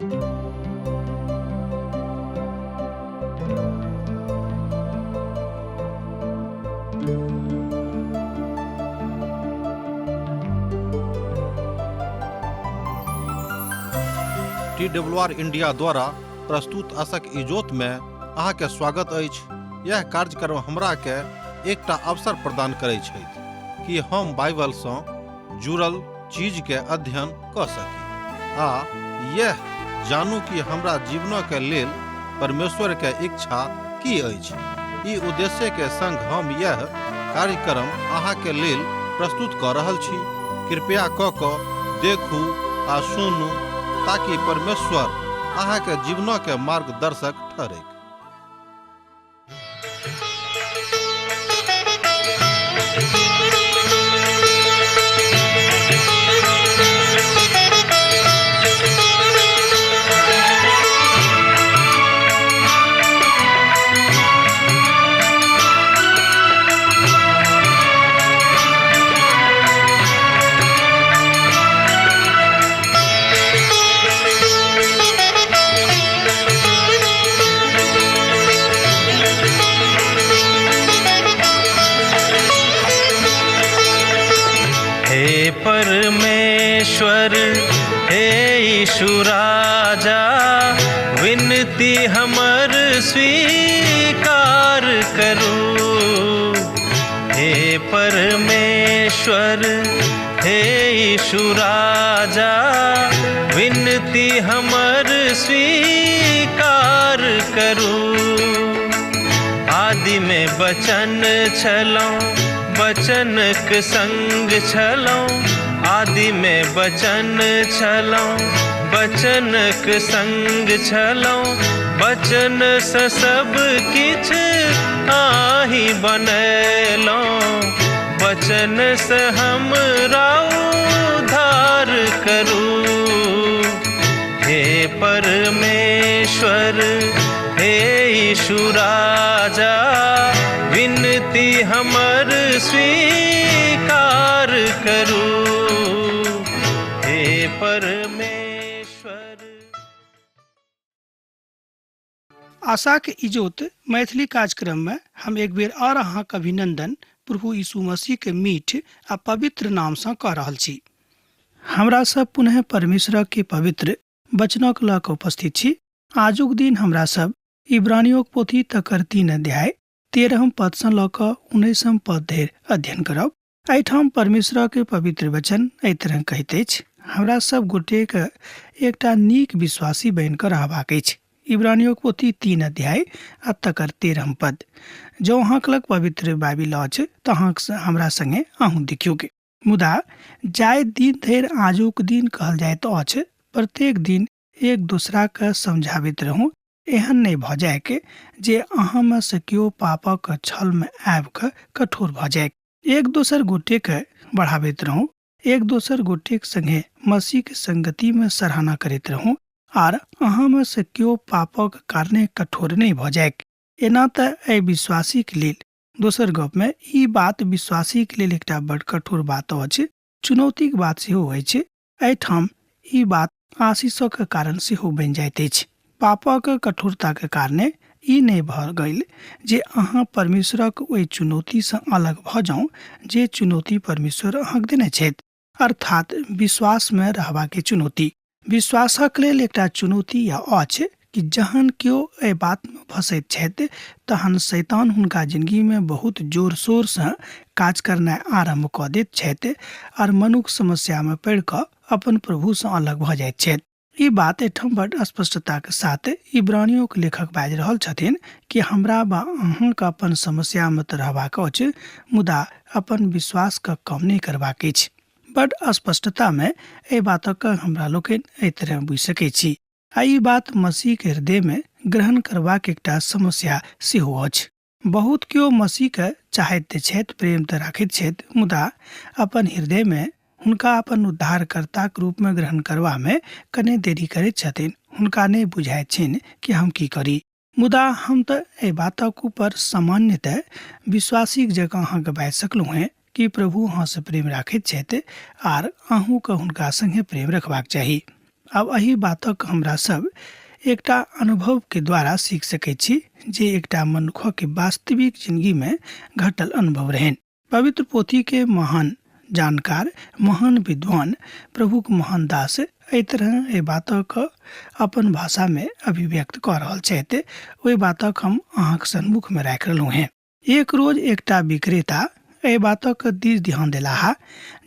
T W R India द्वारा प्रस्तुत असक इजोत में अहाँके स्वागत अछि। यह कार्यक्रम हमरा के एकटा अवसर प्रदान करै छथि कि हम बाइबल सँ जुड़ल चीज के अध्ययन कऽ सकी आ यह जानू कि हमरा जीवनक के लेल परमेश्वर के इच्छा की अछि। ई उद्देश्य के संग हम यह कार्यक्रम अहाँ के लेल प्रस्तुत कऽ रहल छी। कृपया कऽ कऽ देखू आ सुनू ताकि परमेश्वर अहाँ के जीवनक के मार्गदर्शक ठहरैक। हे परमेश्वर, हे यीशु राजा, विनती हमर स्वीकार करू। हे परमेश्वर, हे यीशु राजा, विनती हमर स्वीकार करू। आदि में बचन छलौं, बचनक संग छलौं। आदि में बचन छलौं, बचनक संग छलौं। बचन से सब किछ आही बनेलौं, बचन से हमरा उद्धार करू। हे परमेश्वर, हे यीशु राजा, विनती हमर स्वीकार करू। हे परमेश्वर। आशाक इजोत मैथिली कार्यक्रम में हम एक बेर और अहाँक अभिनंदन प्रभु यीशु मसीह के मीठ आ पवित्र नाम सँ कऽ रहल छी। हमरा सब पुनः परमेश्वर के पवित्र वचनक लऽ कऽ उपस्थित छी। आजुक दिन हमरा सब इब्रानियोक पोथी तकर 3 अध्याय 13 पद सँ लऽ कऽ 19 पद धरि अध्ययन करब। एहिठाम परमेश्वर के पवित्र वचन एहि तरह कहैत अछि, हमरा सब गोटेक एकटा नीक विश्वासी बनि कऽ रहबाक अछि। इब्रानियोक पोथी 3 अध्याय आ तकर 13 पद। जँ अहाँक लग पवित्र बाइबिल अछि तऽ अहाँ हमरा संगे अहूँ देखियौ। मुदा जाहि दिन धरि आजुक दिन कहल जाइत अछि, प्रत्येक दिन एक दोसराके समझाबैत रहू, एहन नहि भऽ जाइक जे अहाँमे सँ केओ पापक छलमे आबि कऽ कठोर भऽ जाय। एक दोसर गोटेके बढ़ाबैत रहू, एक दोसर गोटेक संगे मसीहके संगतिमे सराहना करैत रहू, आर अहाँमे सँ केओ पापक कारणे कठोर नहि भऽ जाइक। एना तऽ एहि विश्वासीके लेल, दोसर गपमे ई बात विश्वासीके लेल एकटा बड़ कठोर बात अछि, चुनौतीक बात सेहो अछि। एहिठाम ई बात आशीषक कारण सेहो बनि जाइत अछि। पापक कठोरताक कारणे ई नहि भऽ गेल जे अहाँ परमेश्वरक ओहि चुनौतीसँ अलग भऽ जाउ जे चुनौती परमेश्वर अहाँके देने छथि, अर्थात विश्वासमे रहबाके चुनौती। विश्वासक लेल एकटा चुनौती यह अछि कि जहन केओ एहि बातमे फँसैत छथि तहन शैतान हुनका जिंदगीमे बहुत जोर शोरसँ काज करनाइ आरम्भ कऽ दैत छथि आर मनुख समस्यामे पड़ि कऽ अपन प्रभुसँ अलग भऽ जाइत छथि। ई बात एहिठाम बड स्पष्टताके साथ इब्रानियोके लेखक बाजि रहल छथिन कि हमरा वा अहाँके अपन समस्यामे तऽ रहबाक अछि, मुदा अपन विश्वासके कम नहि करबाक अछि। बड स्पष्टतामे एहि बातक हमरा लोकनि एहि तरह बुझि सकै छी आ ई बात मसीहके हृदयमे ग्रहण करबाक एकटा समस्या सेहो अछि। बहुत केओ मसीहके चाहैत तऽ छथि, प्रेम तऽ राखैत छथि, मुदा अपन हृदयमे हुनका अपन उद्धारकर्ताक रूपमे ग्रहण करबामे कने देरी करैत छथिन। हुनका नहि बुझाइत छनि कि हम की करी। मुदा हम तऽ एहि बातक ऊपर सामान्यतः विश्वासीक जकाँ अहाँके बाजि सकलहुँ हेँ कि प्रभु अहाँसँ प्रेम राखैत छथि आर अहूँके हुनका संगे प्रेम रखबाक चाही। आब एहि बातक हमरा सब एकटा अनुभव के द्वारा सीख सकैत छी जे एकटा मनुखके वास्तविक जिंदगी में घटल अनुभव रहनि। पवित्र पोथी के महान जानकार, महान विद्वान, प्रभुक महान दास एहि तरह एहि बातक अपन भाषा में अभिव्यक्त कऽ रहल छथि। ओहि बातक हम अहाँक सन्मुख में राखि रहलहुँ हेँ। एक रोज एकटा विक्रेता एहि बातक दिस ध्यान देलाह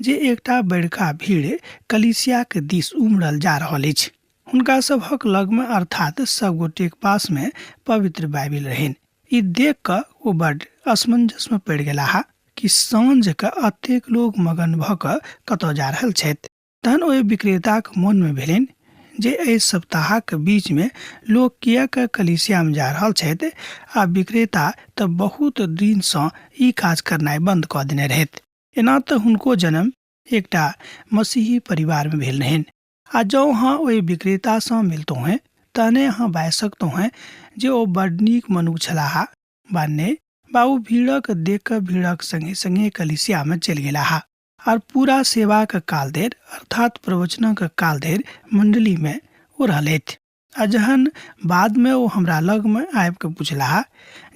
जे एकटा बड़का भीड़ कलीसियाक दिस उमड़ल जा रहल अछि। हुनका सभक लगमे अर्थात सब गोटेक पासमे पवित्र बाइबिल रहनि। ई देख कऽ ओ बड्ड असमंजसमे पड़ि गेलाह कि साँझ कऽ एतेक लोक मगन भऽ कऽ कतऽ जा रहल छथि। तहन ओहि विक्रेताक मोनमे भेलनि जे एहि सप्ताहक बीचमे लोक किएक कलीसियामे जा रहल छथि आ विक्रेता तऽ बहुत दिनसँ ई काज करनाइ बन्द कऽ देने रहथि। एना तऽ हुनको जन्म एकटा मसीही परिवारमे भेल रहनि आ जँ अहाँ ओहि विक्रेतासँ मिलतहुँ हेँ तहने अहाँ बाजि सकतहुँ हेँ जे ओ बड्ड नीक मनुख छलाह वा नहि, बा ओ भीड़क देख कऽ भीड़क सङ्गे-सङ्गे कलीसियामे चलि गेलाह। आर पूरा सेवाक काल धरि अर्थात प्रवचनक काल धरि मण्डलीमे ओ रहलथि। आ जहन बादमे ओ हमरा लगमे आबि कऽ पुछलाह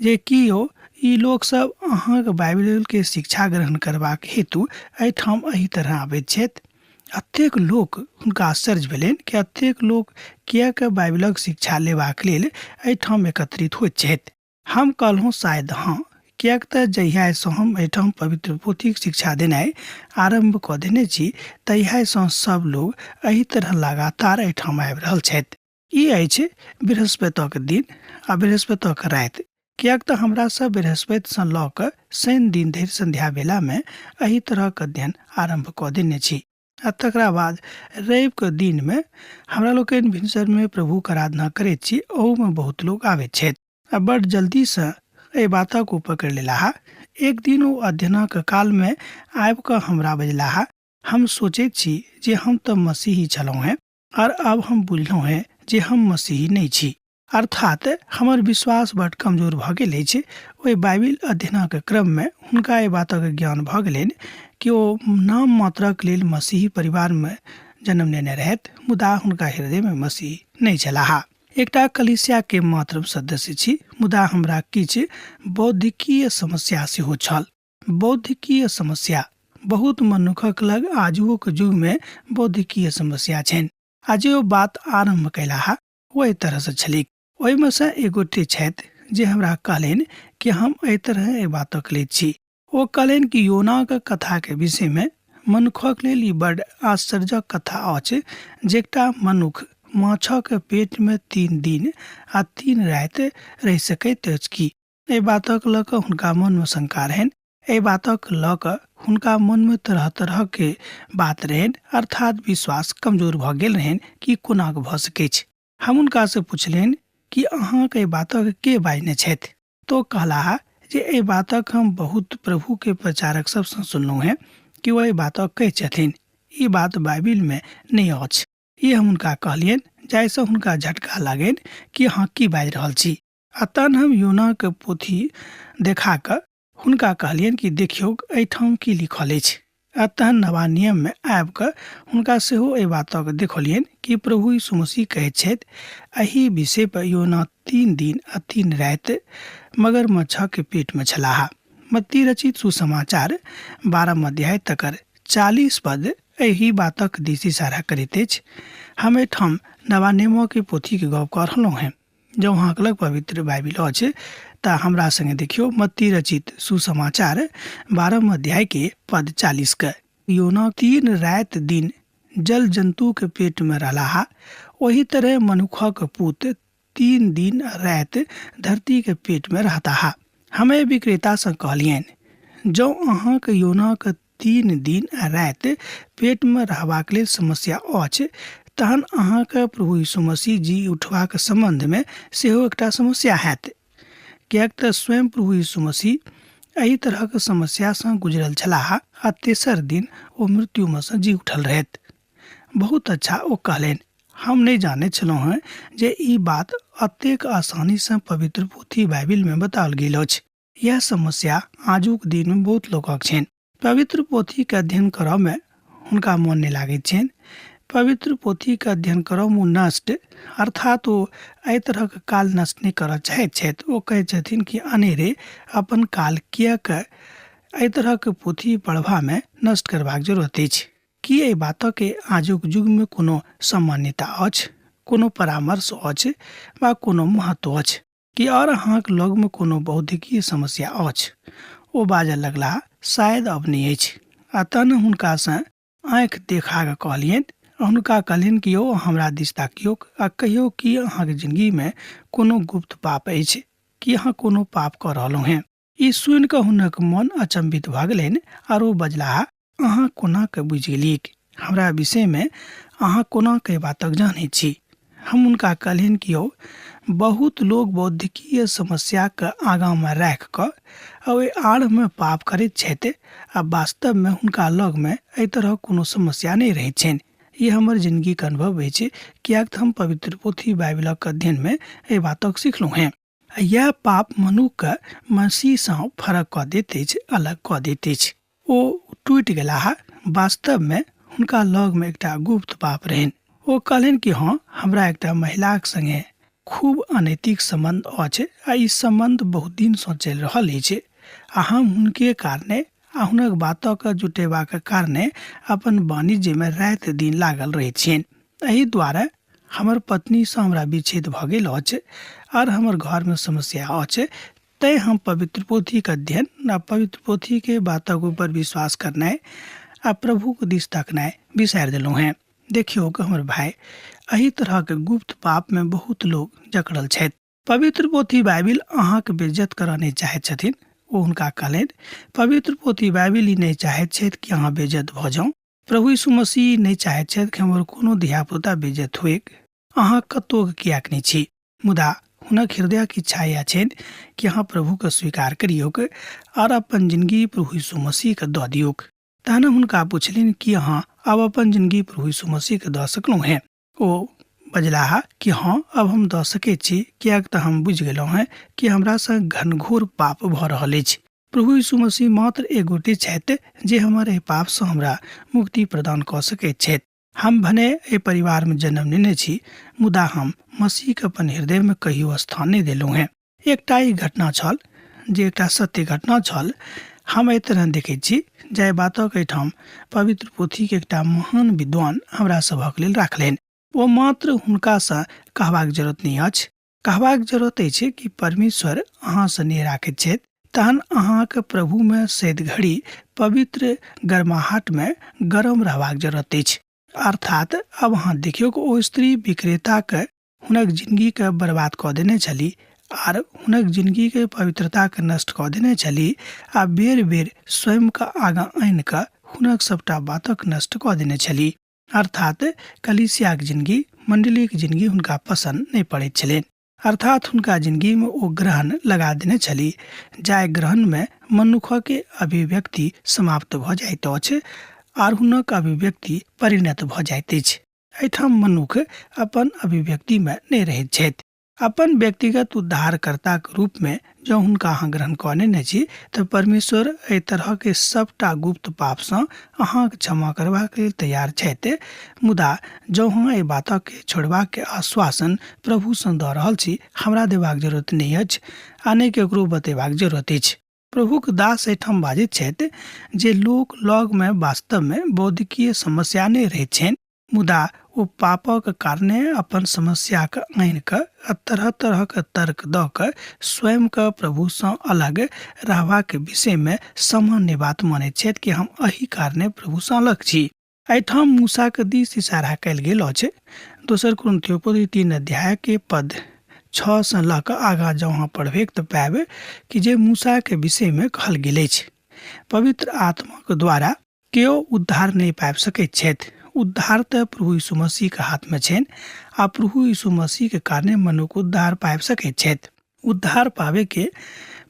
जे की यौ ई लोकसभ अहाँक बाइबिलके शिक्षा ग्रहण करबाक हेतु एहिठाम एहि तरह आबैत छथि? एतेक लोक, हुनका आश्चर्य भेलनि कि एतेक लोक किएक बाइबिलक शिक्षा लेबाक लेल एहिठाम एकत्रित होइत छथि? हम कहलहुँ शायद हँ, किएक तँ जहियासँ हम एहिठाम पवित्र पोथीक शिक्षा देनाइ आरम्भ कऽ देने छी तहियासँ सभ लोक एहि तरह लगातार एहिठाम आबि रहल छथि। ई अछि बृहस्पतिक दिन आ बृहस्पतिक राति, किएक तँ हमरा सभ बृहस्पतिसँ लऽ कऽ शनि दिन धरि संध्या बेलामे एहि तरहक अध्ययन आरम्भ कऽ देने छी। आ तकरा बाद रविके दिनमे हमरा लोकनि भिनसरमे प्रभुक आराधना करैत छी, ओहूमे बहुत लोक आबैत छथि आ बड्ड जल्दीसँ एहि बातक ओ पकड़ि लेलाह। एक दिन ओ अध्ययनक कालमे आबि कऽ हमरा बजलाह, हम सोचैत छी जे हम तऽ मसीही छलहुँ हेँ आर आब हम बुझलहुँ हेँ जे हम मसीही नहि छी। अर्थात हमर विश्वास बड्ड कमजोर भऽ गेल अछि। ओहि बाइबिल अध्ययनक क्रममे हुनका एहि बातक ज्ञान भऽ गेलनि कि ओ नाम मात्रक लेल मसीही परिवारमे जन्म लेने रहथि, मुदा हुनका हृदयमे मसीह नहि छलाह। एकटा कलीसियाके मात्र सदस्य छी, मुदा हमरा किछु बौद्धिकीय समस्या सेहो छल। बौद्धिकीय समस्या बहुत मनुखक लग आजुओक युगमे बौद्धिकीय समस्या छनि आ जे ओ बात आरम्भ कयलाह ओ एहि तरहसँ छलैक। ओहिमे सँ एक गोटे छथि जे हमरा कहलनि कि हम एहि तरहे एहि बातक लैत छी। ओ कहलनि कि योनाक कथाके विषयमे मनुखक लेल ई बड्ड आश्चर्यक कथा अछि जे एकटा मनुख माछक पेटमे 3 दिन आ 3 राति रहि सकैत अछि की? एहि बातक लऽ कऽ हुनका मनमे शंका रहनि। एहि बातक लऽ कऽ हुनका मनमे तरह-तरहके बात रहनि, अर्थात विश्वास कमजोर भऽ गेल रहनि कि कोनाक भऽ सकैछ। हम हुनकासँ पुछलियनि कि अहाँक एहि बातक के बाजने छथि? तऽ ओ कहलाह जे एहि बातक हम बहुत प्रभुके प्रचारक सभसँ सुनलहुँ हेँ कि ओ एहि बातक कहैत छथिन। ई बात बाइबिलमे नहि अछि। ई हम हुनका कहलियनि जाहिसँ हुनका झटका लागनि कि अहाँ की बाजि रहल छी। आ तहन हम योनाक पोथी देखा कऽ हुनका कहलियनि कि देखियौक एहिठाम की लिखल अछि। आ तहन नवा नियममे आबि कऽ हुनका सेहो एहि बातक देखौलियनि कि प्रभु यीशु मसीह कहैत छथि एहि विषय पर योना 3 दिन आ 3 राति मगरमच्छक पेटमे छलाह। मत्ती रचित सुसमाचार 12 अध्याय तकर 40 पद एहि बातक दिस इशारा करैत अछि। हम एहिठाम नवा नियमक पोथीके गप कऽ रहलहुँ हेँ। जँ अहाँके लग पवित्र बाइबिल अछि तऽ हमरा सङ्गे देखियौ मत्ती रचित सुसमाचार 12 अध्यायके पद 40 के। योना 3 राति दिन जल जन्तुके पेटमे रहलाह, ओही तरह मनुखक पुत 3 दिन राति धरतीके पेटमे रहताह। हम एहि विक्रेतासँ कहलियनि, जँ अहाँके योनाक 3 दिन आ राति पेटमे रहबाक लेल समस्या अछि, तहन अहाँके प्रभु यीशु मसीह जी उठबाक सम्बन्धमे सेहो एकटा समस्या हैत। किएक तऽ स्वयं प्रभु यीशु मसीह एहि तरहक समस्यासँ गुजरल छलाह आ तेसर दिन ओ मृत्युमे सँ जी उठल रहथि। बहुत अच्छा, ओ कहलनि, हम नहि जानैत छलहुँ हेँ जे ई बात एतेक आसानीसँ पवित्र पोथी बाइबिलमे बताओल गेल अछि। यह समस्या आजुक दिनमे बहुत लोकक छनि। पवित्र पोथीके अध्ययन करऽमे हुनका मन नहि लागैत छनि। पवित्र पोथीके अध्ययन करब ओ नष्ट, अर्थात ओ एहि तरहक काल नष्ट नहि करऽ चाहैत छथि। ओ कहैत छथिन कि अनेरे अपन काल किएक एहि तरहक पोथी पढ़बामे नष्ट करबाक जरूरत अछि। की एहि बातके आजुक युगमे कोनो सामान्यता अछि, कोनो परामर्श अछि वा कोनो महत्व अछि? की आओर अहाँक लगमे कोनो बौद्धिकीय समस्या अछि? ओ बाजऽ लगलाह, शायद अब नहि अछि। आ तहन हुनकासँ आँखि देखा कऽ कहलियनि, हुनका कहलियनि कि यौ हमरा दिस ताकियौक आ कहियौ कि अहाँक जिनगीमे कोनो गुप्त पाप अछि? की अहाँ कोनो पाप कऽ रहलहुँ हेँ? ई सुनि कऽ हुनक मन अचम्भित भऽ गेलनि आर ओ बजलाह, अहाँ कोना कऽ बुझि गेलियैक? हमरा विषयमे अहाँ कोना कऽ एहि बातक जानैत छी? हम हुनका कहलियनि कि यौ, बहुत लोक बौद्धिकीय समस्याक आगाँमे राखि कऽ आ ओहि आड़मे पाप करैत छथि आ वास्तवमे हुनका लगमे एहि तरहक कोनो समस्या नहि रहैत छनि। ई हमर जिनगीक अनुभव अछि, किएक तऽ हम पवित्र पोथी बाइबिलक अध्ययनमे एहि बातक सिखलहुँ हेँ। आ इएह पाप मनुखके मसीहसँ फरक कऽ दैत अछि, अलग कऽ दैत अछि। ओ टूटि गेलाह। वास्तवमे हुनका लगमे एकटा गुप्त पाप रहनि। ओ कहलनि कि हँ, हमरा एकटा महिलाक संगे खूब अनैतिक सम्बन्ध अछि आ ई सम्बन्ध बहुत दिनसँ चलि रहल अछि आ हम हुनके कारणे आ हुनक बातक जुटेबाक कारणे अपन वाणिज्यमे राति दिन लागल रहैत छियनि। एहि दुआरे हमर पत्नीसँ हमरा विच्छेद भऽ गेल अछि आर हमर घरमे समस्या अछि, तैँ हम पवित्र पोथीक अध्ययन आ पवित्र पोथीके बातक ऊपर विश्वास करनाइ आ प्रभुक दिस तकनाइ बिसारि देलहुँ हेँ। देखियौक हमर भाय, एहि तरहक गुप्त पापमे बहुत लोक जकड़ल छथि। पवित्र पोथी बाइबिल अहाँक बेइज्जत करऽ नहि चाहैत छथिन, ओ हुनका कहलनि। पवित्र पोथी बाइबिल ई नहि चाहैत छथि कि अहाँ बेइज्जत भऽ जाउ। प्रभु यीशु मसीह नहि चाहैत छथि कि हमर कोनो धियापुता बेइज्जत होइक। अहाँ कतोक किएक नहि छी, मुदा हुनक हृदयक इच्छा इएह छनि कि अहाँ प्रभुके स्वीकार करियौक आओर अपन जिनगी प्रभु यीशु मसीहके दऽ दियौक। तहन हम हुनका पुछलियनि कि अहाँ आब अपन जिनगी प्रभु यीशु मसीहके दऽ सकलहुँ हेँ? ओ बजलाह कि हँ, आब हम दऽ सकैत छी, किएक तऽ हम बुझि गेलहुँ हेँ कि हमरासँ घनघोर पाप भऽ रहल अछि। प्रभु यीशु मसीह मात्र एक गोटे छथि जे हमर एहि पापसँ हमरा मुक्ति प्रदान कऽ सकैत छथि। हम भने एहि परिवारमे जन्म नेने छी, मुदा हम मसीहके अपन हृदयमे कहियो स्थान नहि देलहुँ हेँ। एकटा ई घटना छल जे एकटा सत्य घटना छल। हम एहि तरह देखैत छी जाहि बातक एहिठाम पवित्र पोथीके एकटा महान विद्वान हमरा सभक लेल राखलनि। ओ मात्र हुनकासँ कहबाक जरूरत नहि अछि। कहबाक जरूरत अछि कि परमेश्वर अहाँसँ नेह राखैत छथि, तहन अहाँक प्रभुमे सैद घड़ी पवित्र गर्माहटमे गरम रहबाक जरूरत अछि। अर्थात अब अहाँ देखियौ ओ स्त्री विक्रेताके हुनक जिनगीके बर्बाद कऽ देने छली आर हुनक जिनगीके पवित्रताके नष्ट कऽ देने छली आ बेर बेर स्वयंके आगाँ आनि कऽ हुनक सभटा बातक नष्ट कऽ देने छली। अर्थात कलीसियाक जिनगी, मण्डलीक जिनगी हुनका पसन्द नहि पड़ैत छलनि। अर्थात हुनका जिनगीमे ओ ग्रहण लगा देने छली, जाहि ग्रहणमे मनुखके अभिव्यक्ति समाप्त भऽ जाइत अछि आर हुनक अभिव्यक्ति परिणत भऽ जाइत अछि। एहिठाम मनुख अपन अभिव्यक्तिमे नहि रहैत छथि। अपन व्यक्तिगत उद्धारकर्ताक रूपमे जँ हुनका अहाँ ग्रहण कऽ नेने छी तऽ परमेश्वर एहि तरहके सभटा गुप्त पापसँ अहाँके क्षमा करबाक लेल तैयार छथि। मुदा जँ अहाँ एहि बातके छोड़बाक आश्वासन प्रभुसँ दऽ रहल छी, हमरा देबाक जरूरत नहि अछि आ नहि ककरो बतेबाक जरूरत अछि। प्रभुक दास एहिठाम बाजैत छथि जे लोक लगमे वास्तवमे बौद्धिकीय समस्या नहि रहैत छनि, मुदा ओ पापक कारणे अपन समस्याके आनि कऽ आ तरह तरहक तर्क दऽ कऽ स्वयंके प्रभुसँ अलग रहबाक विषयमे सामान्य बात मानैत छथि कि हम एहि कारणे प्रभुसँ अलग छी। एहिठाम मूसाके दिस इशारा कयल गेल अछि। दोसर कुरिन्थियो 3 अध्यायके पद 6 सँ लऽ कऽ आगाँ जँ अहाँ पढ़बैक तऽ पायब कि जे मूसाके विषयमे कहल गेल अछि। पवित्र आत्माक द्वारा केओ उद्धार नहि पाबि सकैत छथि। उद्धार तऽ प्रभु यीशु मसीहके हाथमे छनि आ प्रभु यीशु मसीहके कारणे मनुख उद्धार पाबि सकैत छथि। उद्धार पाबैके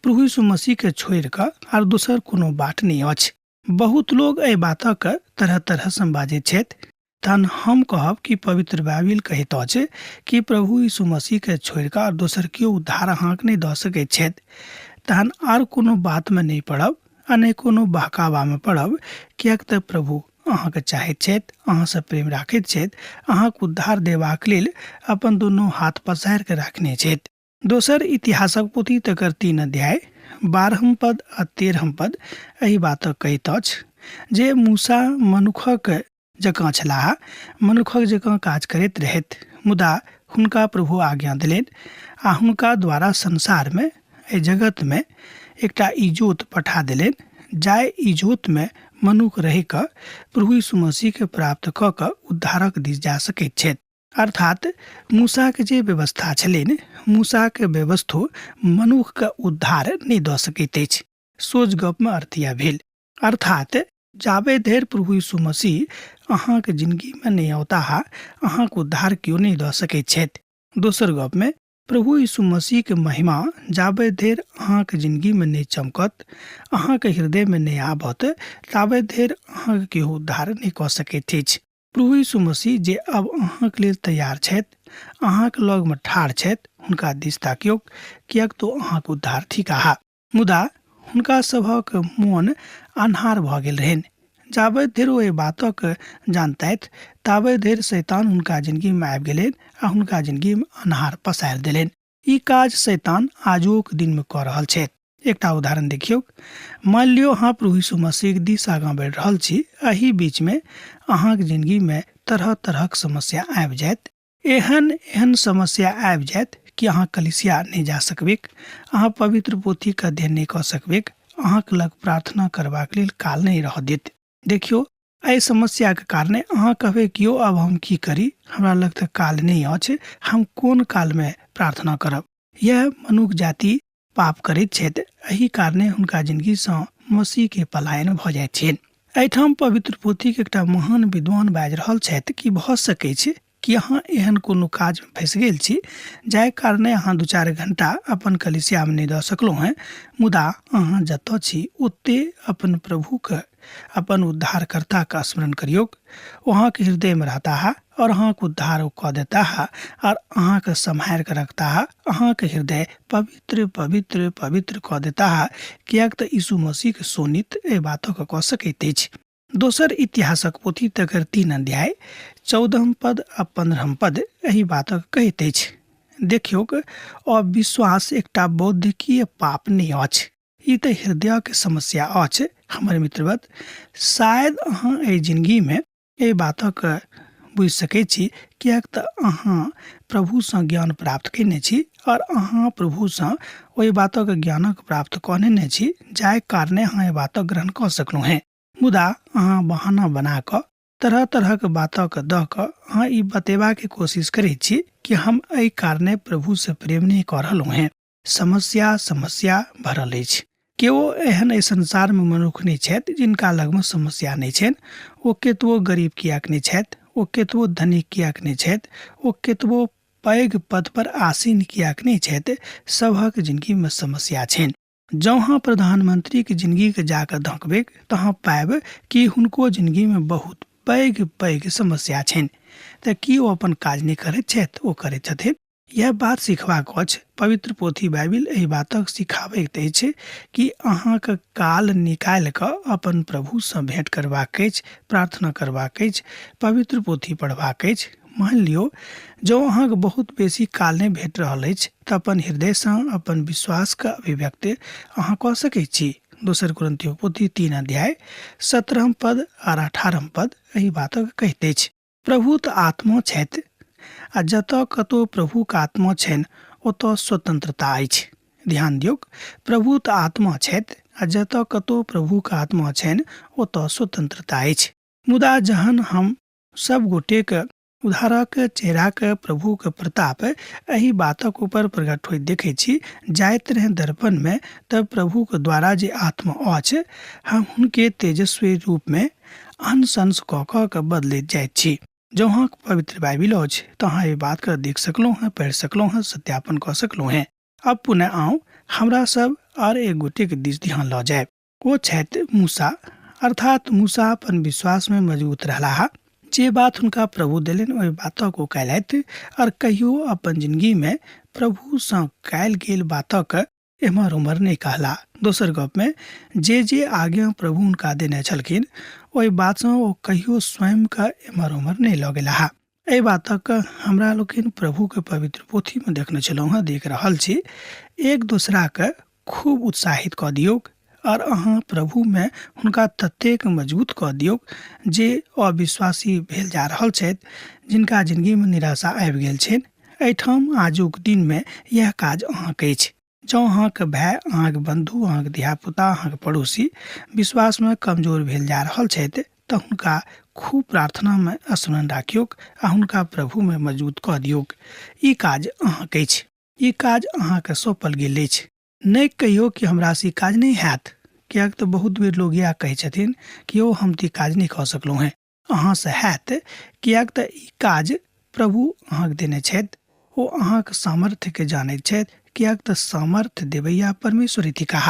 प्रभु यीशु मसीहके छोड़ि कऽ आर दोसर कोनो बाट नहि अछि। बहुत लोग एहि बातक तरह तरहसँ बाजैत छथि। तहन हम कहब कि पवित्र बाइबिल कहैत अछि कि प्रभु यीशु मसीहके छोड़ि कऽ आर दोसर केओ उद्धार अहाँके नहि दऽ सकैत छथि। तहन आर कोनो बातमे नहि पड़ब आ नहि कोनो बहकावामे पड़ब, किएक तऽ प्रभु अहाँके चाहैत छथि, अहाँसँ प्रेम राखैत छथि, अहाँके उद्धार देबाक लेल अपन दुनू हाथ पसारि कऽ राखने छथि। दोसर इतिहासक पोथी तकर 3 अध्याय 12 पद आ 13 पद एहि बातक कहैत अछि जे मूसा मनुखक जकाँ छलाह, मनुखक जकाँ काज करैत रहथि, मुदा हुनका प्रभु आज्ञा देलनि आ हुनका द्वारा संसारमे, एहि जगतमे एकटा इजोत पठा देलनि, जाहि इजोतमे मनुख रहि कऽ प्रभु यीशु मसीहके प्राप्त कऽ कऽ उद्धारक दिस जा सकैत छथि। अर्थात मूसाके जे व्यवस्था छलनि, मूसाके व्यवस्थो मनुखके उद्धार नहि दऽ सकैत अछि। सोझ गपमे अर्थ इएह भेल। अर्थात जाबे धरि प्रभु यीशु मसीह अहाँके जिंदगीमे नहि औताह, अहाँके उद्धार केओ नहि दऽ सकैत छथि। दोसर गपमे प्रभु यीशु मसीहके महिमा जाबे धरि अहाँके जिंदगीमे नहि चमकत, अहाँके हृदयमे नहि आबत, ताबे धरि अहाँके केओ उद्धार नहि कऽ सकैत अछि। प्रभु यीशु मसीह जे अब अहाँके लेल तैयार छथि, अहाँके लगमे ठाढ़ छथि, हुनका दिस ताकियौक, किएक तऽ अहाँके उद्धार थिकाह। मुदा हुनका सभक मोन अन्हार भऽ गेल रहनि। जाबे धरि ओ एहि बातक जानतथि ताबे धरि शैतान हुनका जिनगीमे आबि गेलनि आ हुनका जिनगीमे अन्हार पसारि देलनि। ई काज शैतान आजुक दिनमे कऽ रहल छथि। एकटा उदाहरण देखियौक। मानि लियौ अहाँ प्रभु यीशु मसीहक दिस आगाँ बढ़ि रहल छी, एहि बीचमे अहाँक जिनगीमे तरह तरहक समस्या आबि जायत। एहन एहन समस्या आबि जायत कि अहाँ कलिसिया नहि जा सकबैक, अहाँ पवित्र पोथीके अध्ययन नहि कऽ सकबैक, अहाँके लग प्रार्थना करबाक लेल काल नहि रहऽ देत। देखियौ, एहि समस्याके कारणे अहाँ कहबै कि यौ आब हम की करी, हमरा लग तऽ काल नहि अछि, हम कोन कालमे प्रार्थना करब। यह मनुख जाति पाप करैत छथि, एहि कारणे हुनका जिनगीसँ मसीहके पलायन भऽ जाइत छनि। एहिठाम पवित्र पोथीके एकटा महान विद्वान बाजि रहल छथि कि भऽ सकै छै कि अहाँ एहन कोनो काजमे फँसि गेल छी जाहि कारणे अहाँ 2-4 घंटा अपन कलिसियामे नहि दऽ सकलहुँ हेँ, मुदा अहाँ जतऽ छी ओते अपन प्रभुके, अपन उद्धारकर्ताके स्मरण करियौक। ओ अहाँके हृदयमे रहताह और अहाँके उद्धार ओ कऽ देताह और अहाँके सम्हारि कऽ रखताह, अहाँके हृदय पवित्र पवित्र पवित्र कऽ देताह, किएक तऽ यीशु मसीहके शोणित एहि बातके कऽ सकैत अछि। दोसर इतिहासक पोथी तकर 3 अध्याय 14 पद आ 15 पद एहि बातक कहैत अछि। देखियौक, अविश्वास एकटा बौद्धिकीय पाप नहि अछि, ई तऽ हृदयके समस्या अछि। हमर मित्रवत, शायद अहाँ एहि जिनगीमे एहि बातक बुझि सकै छी, किएक तऽ अहाँ प्रभुसँ ज्ञान प्राप्त कयने छी और अहाँ प्रभुसँ ओहि बातक ज्ञानक प्राप्त कऽ नेने छी, जाहि कारणे अहाँ एहि बातक ग्रहण कऽ सकलहुँ हेँ। मुदा अहाँ बहाना बना कऽ तरह तरहक बातक दऽ कऽ अहाँ ई बतेबाके कोशिश करै छी कि हम एहि कारणे प्रभुसँ प्रेम नहि कऽ रहलहुँ हेँ। समस्या समस्या भरल अछि। केओ एहन एहि संसारमे मनुख नहि छथि जिनका लगमे समस्या नहि छनि। ओ केतबो गरीब किएक नहि छथि, ओ केतबो धनिक किएक नहि छथि, ओ केतबो पैघ पद पर आसीन किएक नहि छथि, सभक जिनगीमे समस्या छनि। जँ अहाँ प्रधानमंत्रीके जिनगीके जाकऽ धकबैक तऽ अहाँ पायब कि हुनको जिनगीमे बहुत पैघ पैघ समस्या छनि। तऽ की ओ अपन काज नहि करैत छथि? ओ करैत छथिन। यह बात सिखबाक अछि। पवित्र पोथी बाइबिल एहि बातक सिखाबैत अछि कि अहाँके काल निकालि कऽ अपन प्रभुसँ भेँट करबाक अछि, प्रार्थना करबाक अछि, पवित्र पोथी पढ़बाक अछि। मानि लियौ जँ अहाँके बहुत बेसी काल नहि भेट रहल अछि तऽ अपन हृदयसँ अपन विश्वासके अभिव्यक्त अहाँ कऽ सकैत छी। दोसर कुरिन्थियो पोथी 3 अध्याय 17 पद आर 18 पद एहि बातक कहैत अछि। प्रभु तऽ आत्मा छथि आ जतऽ कतौ प्रभुक आत्मा छनि ओतऽ स्वतंत्रता अछि। ध्यान दियौक, प्रभु तऽ आत्मा छथि आ जतऽ कतौ प्रभुक आत्मा छनि ओतऽ स्वतंत्रता अछि। मुदा जहन हम सब गोटेक उद्धारक चेहराक प्रभुक प्रताप एहि बातक ऊपर प्रकट होइत देखै छी, जाइत रहे दर्पणमे, तब प्रभुक द्वारा जे आत्मा अछि हम हुनके तेजस्वी रूपमे अंश अंश कऽ कऽ के बदलैत जाइत छी। जँ अहाँके पवित्र बाइबिल अछि तऽ अहाँ एहि बातके देख सकलहुँ हेँ, पढ़ि सकलहुँ हेँ, सत्यापन कऽ सकलहुँ हेँ। अब पुनः आउ हमरा सब आर एक गोटेक दिस ध्यान लऽ जायब। ओ छथि मूसा। अर्थात मूसा अपन विश्वासमे मजबूत रहलाह। जे बात हुनका प्रभु देलनि ओहि बातक ओ कयलथि और कहियो अपन जिनगीमे प्रभुसँ कयल गेल बातक एम्हर ओम्हर नहि कहला। दोसर गपमे जे जे आज्ञा प्रभु हुनका देने छलखिन ओहि बातसँ ओ कहियो स्वयंके एम्हर ओम्हर नहि लऽ गेलाह। एहि बातक हमरा लोकनि प्रभुके पवित्र पोथीमे देखने छलहुँ हेँ, देख रहल छी। एक दोसराके खूब उत्साहित कऽ दियौक आओर अहाँ प्रभुमे हुनका ततेक मजबूत कऽ दियौक जे अविश्वासी भेल जा रहल छथि, जिनका जिनगीमे निराशा आबि गेल छनि। एहिठाम आजुक दिनमे इएह काज अहाँके अछि। जँ अहाँके भाय, अहाँके बन्धु, अहाँके धियापुता, अहाँके पड़ोसी विश्वासमे कमजोर भेल जा रहल छथि तऽ हुनका खूब प्रार्थनामे स्मरण राखियौक आ हुनका प्रभुमे मजबूत कऽ दियौक। ई काज अहाँके अछि। ई काज अहाँके सौंपल गेल अछि। नहि कहियौ कि हमरासँ ई काज नहि हैत, किएक तऽ बहुत बेर लोक इएह कहै छथिन कि यौ हम तऽ ई काज नहि कऽ सकलहुँ हेँ। अहाँसँ हैत, किएक तऽ ई काज प्रभु अहाँके देने छथि। ओ अहाँक सामर्थ्यके जानैत छथि, किएक तऽ सामर्थ्य देबैया परमेश्वरे थिकाह।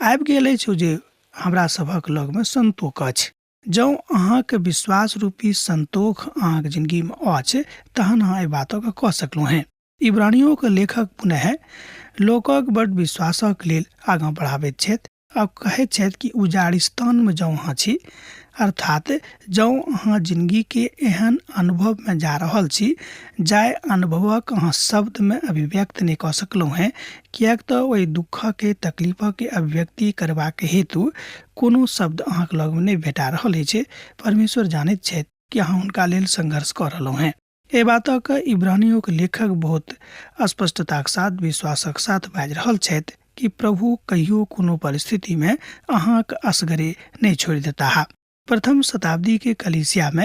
आबि गेल अछि ओ जे हमरा सभक लगमे सन्तोख अछि। जँ अहाँक विश्वास रूपी सन्तोख अहाँक जिनगीमे अछि तहन अहाँ एहि बातके कऽ सकलहुँ हेँ। इब्रानियोके लेखक पुनः लोकक बड्ड विश्वासक लेल आगाँ बढ़ाबैत छथि आ कहैत छथि कि उजाड़िस्तानमे जँ अहाँ छी, अर्थात जँ अहाँ जिनगीके एहन अनुभवमे जा रहल छी जाहि अनुभवक अहाँ शब्दमे अभिव्यक्त नहि कऽ सकलहुँ हेँ, किएक तऽ ओहि दुःखके तकलीफके अभिव्यक्ति करबाक हेतु कोनो शब्द अहाँके लगमे नहि भेटा रहल अछि, परमेश्वर जानैत छथि कि अहाँ हुनका लेल संघर्ष कऽ रहलहुँ हेँ। एहि बातक इब्रानियोक लेखक बहुत स्पष्टताक साथ विश्वासक साथ बाजि रहल छथि कि प्रभु कहियो कोनो परिस्थितिमे अहाँक असगरे नहि छोड़ि देताह। प्रथम शताब्दीके कलीसियामे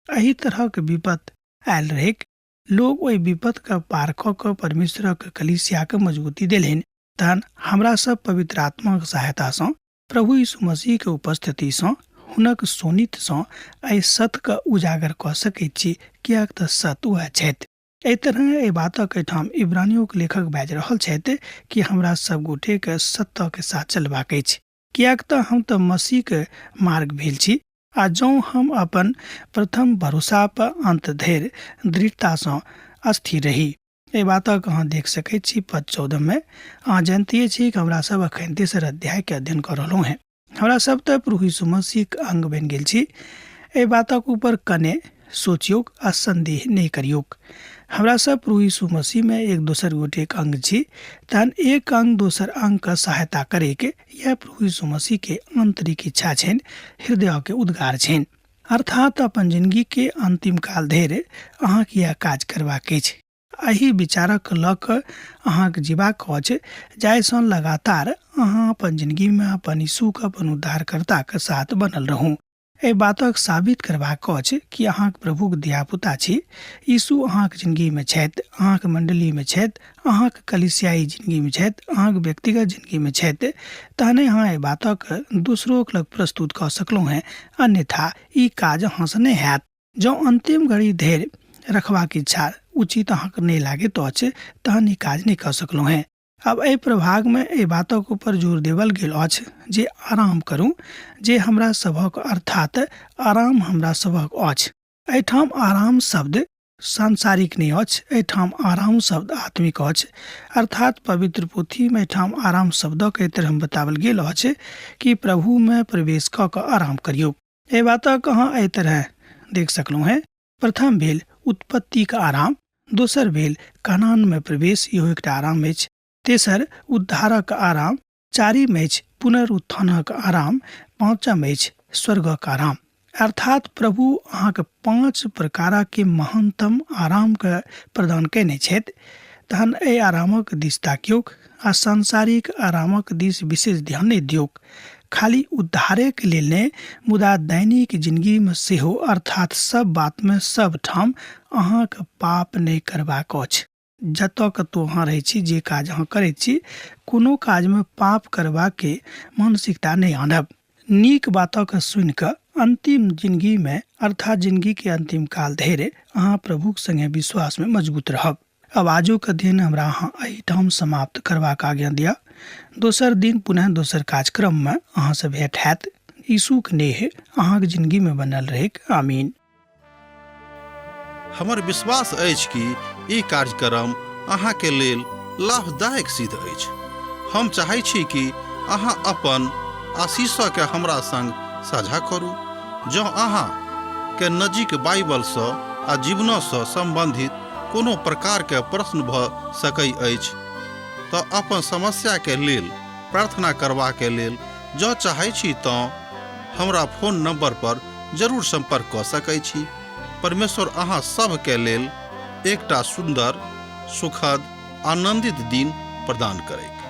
एहि तरहक विपत आयल रहैक। लोक ओहि विपतके पार कऽ कऽ परमेश्वरक कलीसियाके मजबूती देलनि। तहन हमरा सब पवित्र आत्माक सहायतासँ प्रभु यीशु मसीहके उपस्थितिसँ हुनक शोणितसँ एहि सतके उजागर कऽ सकैत छी, किएक तऽ सत वएह छथि। एहि तरहे एहि बातक एहिठाम इब्रानियोक लेखक बाजि रहल छथि कि हमरा सब गोटेके सत्यके साथ चलबाक अछि, किएक तऽ हम तऽ मसीहके मार्ग भेल छी आ जँ हम अपन प्रथम भरोसा पर अन्त धरि दृढ़तासँ स्थिर रही। एहि बातक अहाँ देख सकैत छी पद 14मे। अहाँ जनितिए छी कि हमरा सब अखन तेसर अध्यायके अध्ययन कऽ रहलहुँ हेँ। हमरा सब तऽ प्रभु यीशु मसीहक अंग बनि गेल छी। एहि बातक ऊपर कने सोचियौक आ संदेह नहि करियौक। हमरा सब प्रभु यीशु मसीहमे एक दोसर गोटेक अंग छी, तहन एक अंग दोसर अंगके सहायता करैके यह प्रभु यीशु मसीहके आंतरिक इच्छा छनि, हृदयके उद्गार छनि। अर्थात अपन जिनगीके अन्तिम काल धरि अहाँके इएह काज करबाक अछि। एहि विचारक लऽ कऽ अहाँके जीबाक अछि जाहिसँ लगातार अहाँ अपन जिनगीमे अपन यीशुके अपन उद्धारकर्ताके साथ बनल रहू। एहि बातक साबित करबाक अछि कि अहाँके प्रभुक धियापुता छी। यीशु अहाँके जिनगीमे छथि, अहाँके मण्डलीमे छथि, अहाँके कलीसियाई जिनगीमे छथि, अहाँके व्यक्तिगत जिनगीमे छथि, तहने अहाँ एहि बातक दोसरोक लग प्रस्तुत कऽ सकलहुँ हेँ, अन्यथा ई काज अहाँसँ नहि हैत। जँ अन्तिम घड़ी धरि रखबाक इच्छा उचित अहाँके नहि लागैत अछि तहन ई काज नहि कऽ सकलहुँ हेँ। आब एहि प्रभागमे एहि बातक ऊपर जोर देवल गेल अछि जे आराम करू, जे हमरा सभक अर्थात आराम हमरा सभक अछि। एहिठाम आराम शब्द सांसारिक नहि अछि, एहिठाम आराम शब्द आत्मिक अछि। अर्थात पवित्र पोथीमे एहिठाम आराम शब्दक एहि तरह बताओल गेल अछि कि प्रभुमे प्रवेश कऽ कऽ आराम करियौ। एहि बातक अहाँ एहि तरह देख सकलहुँ हेँ। प्रथम भेल उत्पत्तिक आराम, दोसर भेल कनानमे प्रवेश, इहो एकटा आराम अछि। तेसर उद्धारक आराम, चारिम अछि पुनरुत्थानक आराम, पाँचम अछि स्वर्गक आराम। अर्थात प्रभु अहाँके 5 प्रकारके महानतम आरामके प्रदान कयने छथि। तहन एहि आरामक दिस ताकियौक आ सांसारिक आरामक दिस विशेष ध्यान नहि दियौक। खाली उद्धारेके लेल नहि, मुदा दैनिक जिनगीमे सेहो, अर्थात सब बातमे सब ठाम अहाँके पाप नहि करबाक अछि। जतऽ कतौ अहाँ रहै छी, जे काज अहाँ करैत छी, कोनो काजमे पाप करबाके मानसिकता नहि आनब। नीक बातक सुनि कऽ अन्तिम जिनगीमे अर्थात जिनगीके अन्तिम काल धरि अहाँ प्रभुक संगे विश्वासमे मजबूत रहब। अब आजुक अध्ययन हमरा अहाँ एहिठाम समाप्त करबाक आज्ञा दिअ। दोसर दिन पुनः दोसर कार्यक्रममे अहाँसँ भेंट हैत। यीशुक नेह अहाँक जिनगीमे बनल रहैक। आमीन। हमर विश्वास अछि कि ई कार्यक्रम अहाँके लेल लाभदायक सिद्ध अछि। हम चाहै छी कि अहाँ अपन आशीषके हमरा संग साझा करू। जँ अहाँ के नजीक बाइबलसँ आ जीवनसँ सम्बन्धित कोनो प्रकारके प्रश्न भऽ सकै अछि तऽ अपन समस्याके लेल प्रार्थना करबाके लेल जँ चाहै छी तँ हमरा फोन नंबर पर जरूर संपर्क कऽ सकै छी। परमेश्वर अहाँ सभके लेल एकटा सुन्दर, सुखद, आनंदित दिन प्रदान करैक।